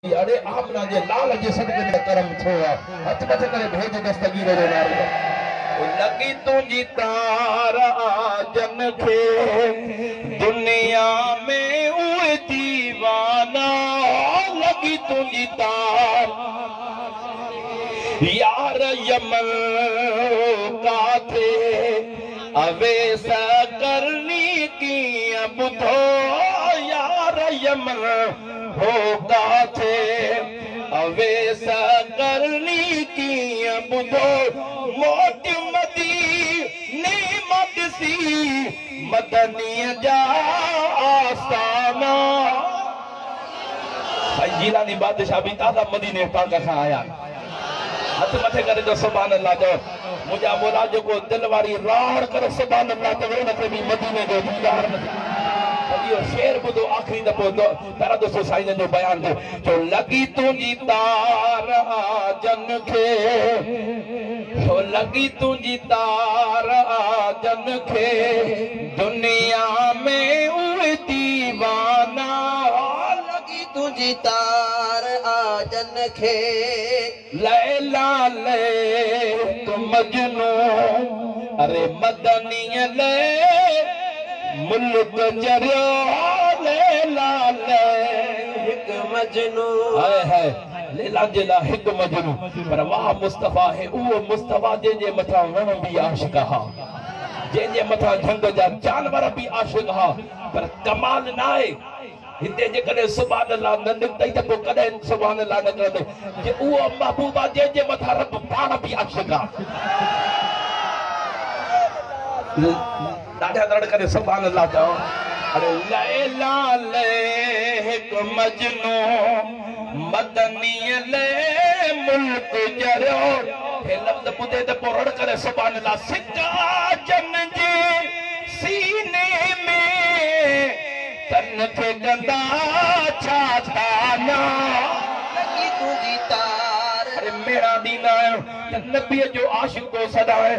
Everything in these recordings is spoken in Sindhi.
اڙي آمنه جي لال جي صدقي ۾ ڪرم ٿيو آ هٿ مٿي ڪري ڀيڄ دستگير جو نعرو او لڳي تنهنجي تار آ جن کي دنيا ۾ اهي ديوانا لڳي تنهنجي تار يار يمن ڪاٿي اويس قرني ڪيئن ٻڌو يار يمن هو ڪاٿي اويس قرني ڪيئن ٻڌو موٽ مديني مان ڏسي مدنيء جا آستانا. سائين جيلاني بادشاهه به تازا مديني پاڪ کان آيا آهن. هٿ مٿي ڪري چئو سبحان الله چئو منهنجا مولا جيڪو دل واري راڙ ڪري سبحان الله چوي ان کي به مديني جو ديدار نصيب ته اهو شعر ٻڌو آخري دفعو پيارا دوستو سائين جن جو بيان ٿيو چئو لڳي تنهنجي تار آ جن کي هو لڳي تنهنجي تار آ جن کي دنيا ۾ اهي ديوانا. لڳي تنهنجي تار آ جن کي. ليلا لئه هڪ مجنون اري مدنيء لئه ملڪ چريو ليلا لئه هڪ مجنون. هاء هاء ليلا جي لاء هڪ مجنون پر واه مصطفيٰ هي اهو مصطفيٰ جنهن جي مٿان وڻ به عاشق ها جنهن جي مٿان جهنگ جا جانور به عاشق ها پر ڪمال ناهي هتي جيڪڏهن سبحان الله نه نڪتئي ته پوء ڪڏهن سبحان الله نڪرندئي جي اهو محبوب آ جنهن جي مٿان رب پاڻ به عاشق آ. ڏاڍا رڙ ڪري سبحان الله چئو. اڙي ليلا لئه هڪ مجنون مدنيء لئه ملڪ چريو هي لفظ ٻڌي ته پوء رڙ ڪري سبحان الله سڪا جن جي سيني ۾ تن کي ڪندا ڇا طعنا. لڳي تنهنجي تار. اڙي ميڻا ڏيندا آهيون ته نبيء جو عاشق ٿو سڏائي،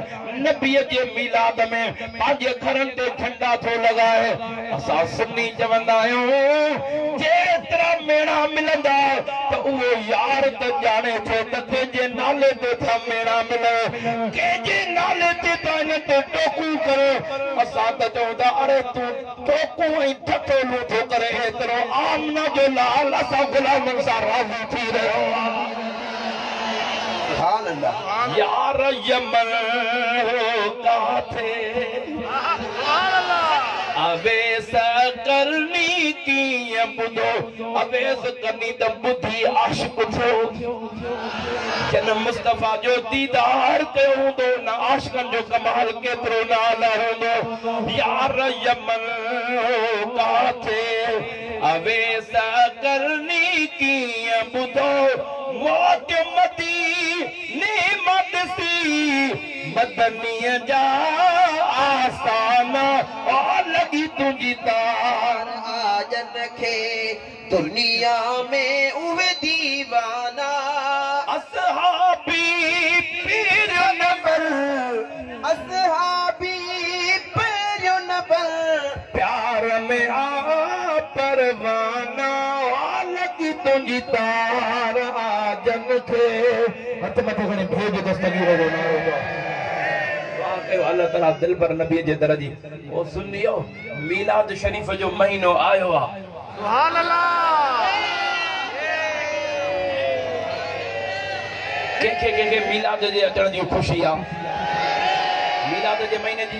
نبيء جي ميلاد ۾ پنهنجي گهرن تي جهنڊا ٿو لڳائي. اسان سني چوندا آهيون جيترا ميڻا ملندا ته اهو يار ته ڄاڻي ٿو ته ڪنهن جي نالي تي ٿا ميڻا ملن، ڪنهن جي نالي تي ٿا هنن تي ٽوڪون ڪريون. اسان ته چئون ٿا اڙي تون ٽوڪون ۽ ٺٺولون ٿو ڪرين ايترو آمنه جو لال اسان غلامن سان راضي ٿي رهيو آ. سبحان الله. يار يمن هو ڪاٿي اويس قرني ڪيئن ٻڌو اويس قرني ته ٻڌي عاشق ٿيو. جن مصطفيٰ جو ديدار ڪيو هوندو ان عاشقن جو ڪمال ڪيترو نه اعليٰ هوندو. يار يمن هو ڪاٿي اويس قرني ڪيئن ٻڌو موٽ مديني مان ڏسي مدنيء جا آستانا آ لڳي تنهنجي تار. آ جن کي دنيا ۾ اهي ديوانا. اصحابي پهريون نمبر. اصحابي پهريون نمبر. پيار ۾ آ پروانا. لڳي تنهنجي تار آ جن کي. هٿ مٿي کڻي ڀيڄ دستگير جو نعرو چئو. دعا ڪيو الله تعالي دلبر نبي جي در جي. او سنيو ميلاد شريف جو مهينو آيو آ. سبحان الله. ڪنهن کي ڪنهن کي ميلاد جي اچڻ جي خوشي آ. ميلاد جي مهيني جي